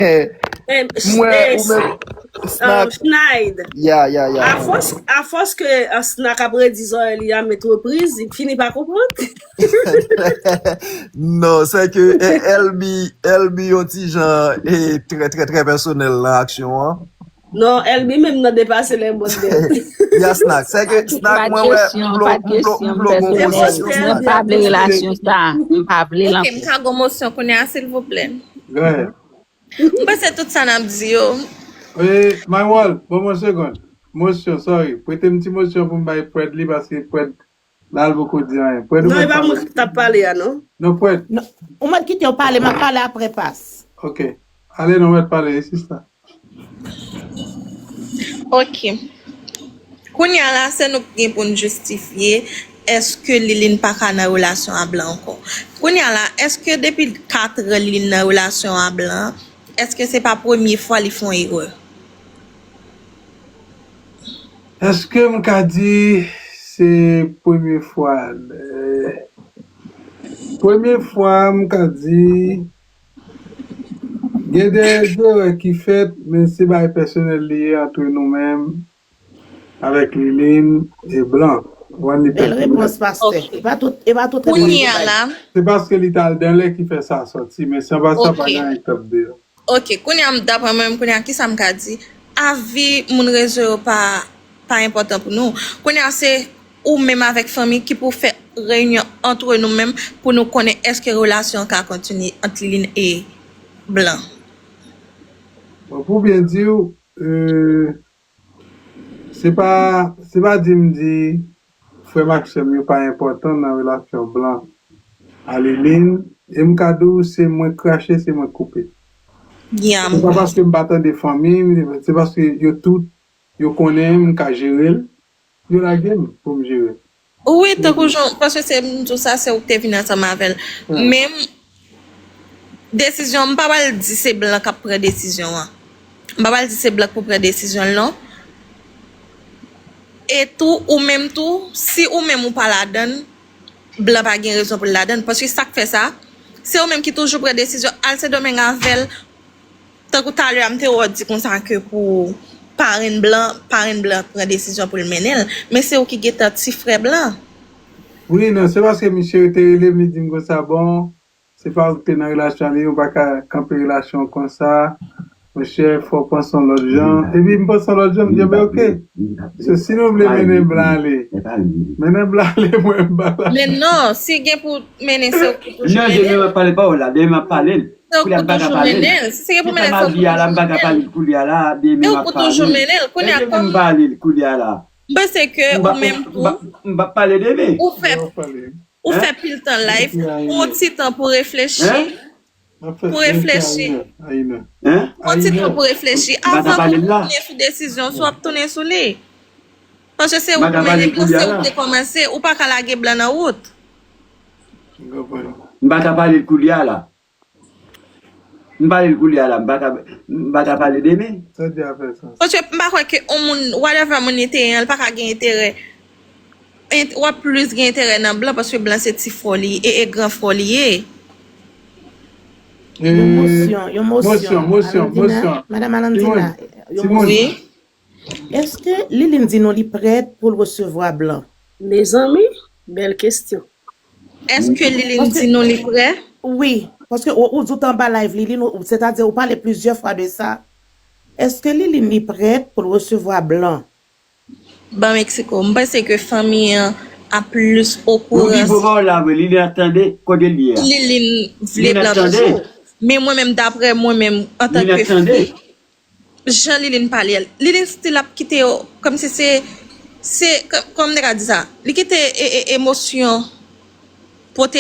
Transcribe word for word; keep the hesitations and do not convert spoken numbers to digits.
M wè ou menm, Snack. Schneid. Ya, ya, ya. Afòs, afòs ke uh, Snack ap redi zòrèy li a met repriz, li fini pa konprann. Non, se ke eh, Elby, Elby yon ti jan eh, trè, trè, trè pèsonèl nan aksyon an. Non, Elby menm nan depase lè mòn de. Ya, Snack, se ke Snack mwen wè m vle yon mosyon. M pa vle relasyon sa. M pa vle l ankò. M ka gon mosyon kounye a silvouplè. M panse tout sa n ap di yo. Maywòl, ban m yon segonn. Mosyon, sorry. Prete m ti mosyon pou m bay Pwèd li paske Pwèd la l poko di anyen. Pwèd ou mèt pale. T ap pale a non. Non Pwèd. Ou mèt kite yo pale, m ap pale apre pas. Ok. Ale non mèt pale, e sista. Ok. Kounye a la, se nou ki gen pou n jistifye èske Liline pa ka nan relasyon a Blan ankò. Kounye a la, èske depi kat an Liline nan relasyon a Blan, èske se pa premye fwa li fè yon erè? Èske m ka di se premye fwa? Premye fwa, m ka di gen de erè ki fèt, men se bagay pèsonèl li ye antre nou menm avèk Liline e Blan. Bèl repons, pastè. E pa tout, e pa tout repons. Kounye a la. Se paske li t al dan lè ki fè sa sòti, men san pa sa pa gen anyen k t ap deyò. Ok, kounye a m daprè mwen menm kounye a kisa m ka di? Avi moun rezo yo pa pa enpòtan pou nou. Kounye a se ou menm avèk fanmi ki pou fè reyinyon antre nou menm pou nou konnen èske relasyon an ka kontinye ant Liline e Blan. Bon, pou byen di w, euh, se pa se pa di m di frè m ak sè m yo pa enpòtan nan relasyon Blan a Liline, e m ka di w se mwen k krache, se mwen k koupe. Se pa paske m pa tande fanmi m, se paske yo tout, yo konnen m ka jere l, yo lage m pou m jere l. Wi, tankou jan, paske se m di w sa, se ou k te vin ansanm avè l. Men m, desizyon, m pa pral di se Blan k ap pran desizyon an. M pa pral di se Blan k pou pran desizyon l non. E tou, ou menm tou, si ou menm ou pa ladann, Blan pa gen rezon pou l ladann. Paske sa k fè sa, se ou menm ki toujou pran desizyon al Sendomeng avè l. Tankou talè a m te wè w di konsa ke pou parenn Blan, parenn Blan pran desizyon pou l mennen l. Men se ou ki gentan ti frè Blan. Wi, non, se paske misye yo te rele m, li di m konsa, bon, se pa ou ki te nan relasyon an, li di w pa ka kanpe relasyon w konsa. Monchè, fò w panse yon lòt jan. Epi m panse yon lòt jan, m di, enben, oke. Se si nou vle mennen Blan ale, mennen Blan ale, mwen m pa la. Men non, si gen pou mennen, se ou ki toujou mennen. Non, demen m ap pale pawòl la, demen m ap pale l. Se ou ki pou toujou mennen l. Si se gen pou mennen, se ou ki pou toujou mennen l. Se ou ki pou toujou mennen l. Kounye a kòm m pale l kounye a la. M panse ke ou menm tou, ou fè, ou fè pil tan live, pran yon ti tan pou reflechi. Pou reflechi. Pran ti tan pou reflechi avan pou tounen sou desizyon, si w ap tounen sou li. Paske se ou ki mennen Blan, se ou ki te kòmanse, ou pa ka lage Blan nan wout. M pa ka pale l kounye a la. M pale l kounye a la, m pa ka, m pa ka pale demen. Sa di a fè sans. Paske m pa kwè ke yon moun, whatever moun li te ye an, li pa ka gen enterè. W ap plis gen enterè nan Blan paske Blan se ti frè w li ye e, e gran frè w li ye. Yon mosyon, yon mosyon. Mosyon, mosyon, mosyon. Madanm Alandina, yon mosyon. Èske Liline di nou li prèt pou l resevwa Blan? Mezanmi, bèl kesyon. Èske Liline di nou li prè? Wi, paske ou, ou di w t anba live Liline, ou, sètadi ou pale plizyè fwa de sa. Èske Liline li prèt pou l resevwa Blan? Ban Mexico, m panse ke fanmi an ap plis okouran. Ou di pou pa w la vre, Liline ap tande kote l ye a. Liline vle Blan toujou. Men mwen menm, daprè mwen menm, antanke fi, jan Liline pale a, Liline still ap kite yo kòmsi se, se, kòman m te ka di sa? Li kite e, e, emosyon pote l